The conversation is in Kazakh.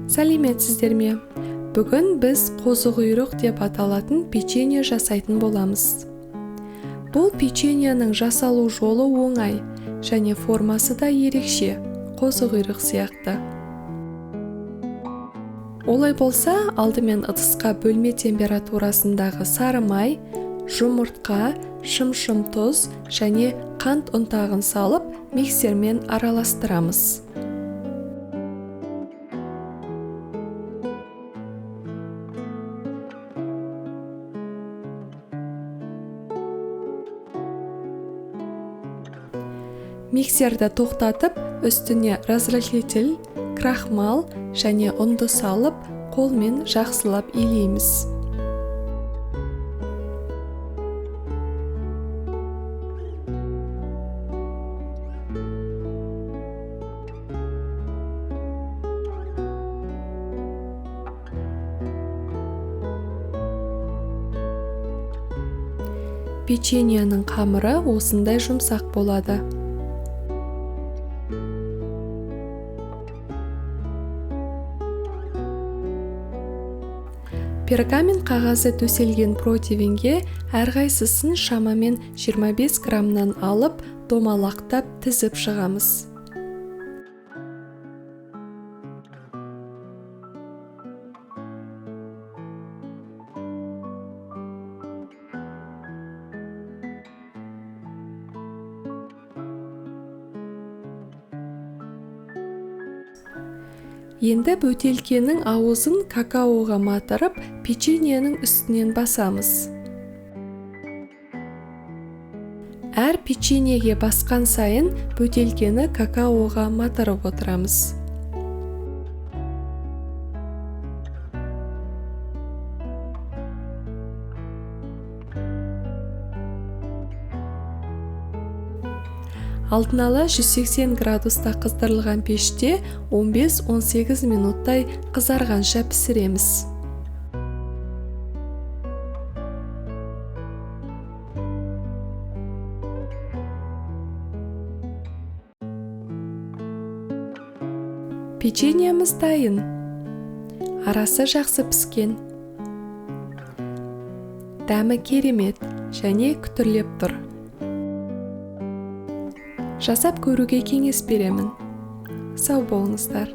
Сәлеметсіздер ме? Бүгін біз қозықұйрық деп аталатын печенье жасайтын боламыз. Бұл печеньенің жасалу жолы оңай және формасы да ерекше, қозықұйрық сияқты. Олай болса, алдымен ыдысқа бөлме температурасындағы сары май, жұмыртқа, шымшым тұз және қант ұнтағын салып, миксермен араластырамыз. Миксерді тоқтатып, үстіне разрыхлитель, крахмал және ұнды салып, қолмен жақсылап илейміз. Печеньенің қамыры осындай жұмсақ болады. Пергамент қағазы төселген противенге әрқайсысын шамамен 25 граммнан алып, домалақтап тізіп шығамыз. Енді бөтелкенің ауызын какаоға матырып, печеньенің үстінен басамыз. Әр печеньеге басқан сайын бөтелкені какаоға матырып отырамыз. Алдын ала 180 градуста қыздырылған пеште 15-18 минуттай қызарғанша пісіреміз. Печеньеміз дайын. Арасы жақсы піскен. Дәмі керемет және күтірлеп тұр. Жасап көруге кеңес беремін. Сау болыңыздар.